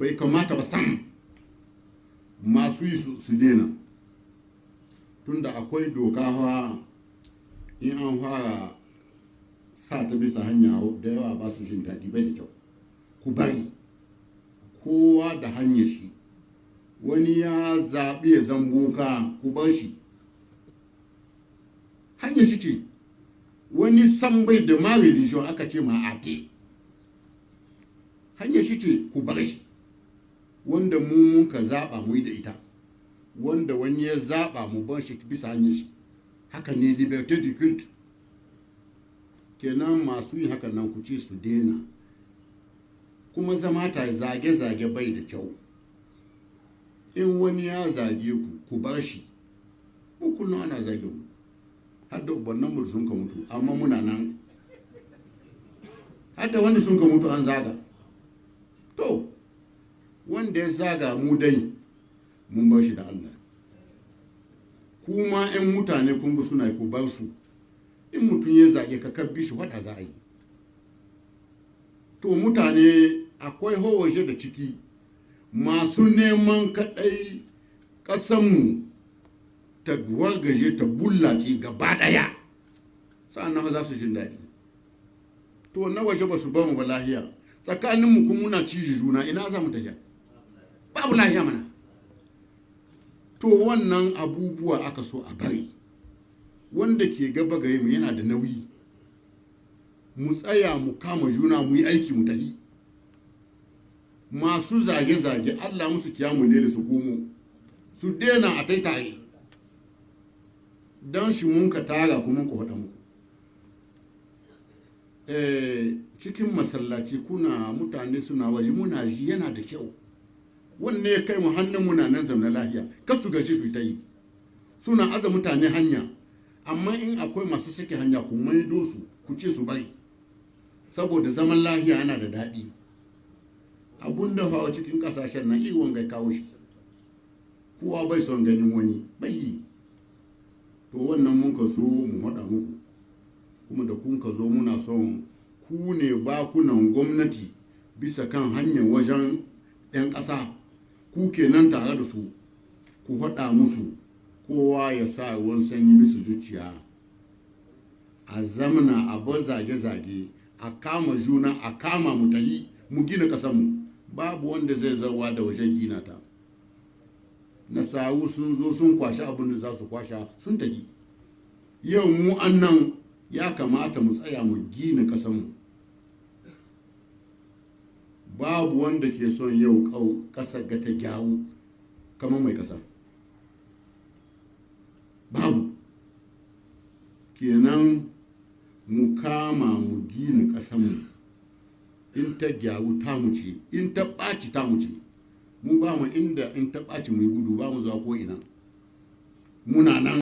Bai kamata ba sam. Masu yi su daina, tunda akwai doka hawa in an fara sa ta bisa hanya, da yawa ba su jin daɗi. Bai da kyau, ku bari kowa da hanyar shi. Wani ya zaɓi ya zan boka, ku bar shi, hanyar shi ce. Wani san bai da ma religion, aka ce ma athée, hanyar shi ce, ku bar shi. Wanda mu mun ka zaɓa mu yi da ita, wanda wani ya zaɓa, mu bar shi bisa hanyar shi. Haka ne, liberté du culte. Kenan masu yin haka nan, ku ce su daina. Kuma zama ta zage-zage bai da kyau. In wani ya zage ku, ku bar shi. Mu kullum ana zage mu, har da ubannan mu sun ka mutu, amma muna nan. Har da wanda sun ka mutu an zaga. To, wanda ya zaga mu dai, mun bar shi da Allah. Kuma 'yan mutane kun ga suna, ku bar su. In mutum ya zage ka, ka bi shi, wada za a yi. To, mutane akwai waje da ciki masu neman kaɗai ƙasanmu ta wargaje, ta bullace gaba ɗaya, sa'an za su jin daɗi. To, na waje ba su ba mu ba lahiya, tsakaninmu kuma muna ciji juna, ina za mu tafiya? Babu lahiya mana. To, wannan abubuwa aka so a bari. Wanda ke gaba gare mu yana da nauyi. Mu tsaya mu kama juna, mu yi aiki, mu tafi. Masu zage-zage, Allah musu kiyamu ne da su komo su daina, a taitaye. Don shi mun ka tara kuma ku haɗa muku cikin masallaci. Kuna mutane suna waje, muna ji, yana da kyau. Wanne ya kai mu hannun muna nan zamna lahiya, kar su gaji su ta yi suna aza mutane hanya. Amma in akwai masu sake hanya, ku maido su, ku ce su bari, saboda zaman lahiya yana da daɗi. Abun dafawa cikin ƙasashen nan, iwon ga kawo shi, kowa bai son ganin wani bai yi. To, wannan mun ka so mu haɗa muku. Kuma da kun ka zo, muna son ku ne bakunan gwamnati bisa kan hanyar wajen 'yan ƙasa. Ku kenan tare da su, ku haɗa musu, kowa ya sa ruwan sanyi bisa zuciya, a zamana, a bar zage-zage, a kama juna, a kama mu tahi mu gina ƙasarmu. Babu wanda zai zawa da wajen gina ta. Nasaru sun zo sun kwashi abin da za su kwasha, sun tafi. Yau mu annan, ya kamata mu tsaya mu gina ƙasarmu. Babu wanda ke son yau ƙasar ga ta gyaru kamar mai ƙasa, babu. Kenan mu kama mu gina ƙasarmu. In ta gyaru, ta mu ce; in ta ɓaci, ta mu ce. Mu ba mu inda in ta ɓaci mu yi gudu, ba mu zuwa ko ina, muna nan.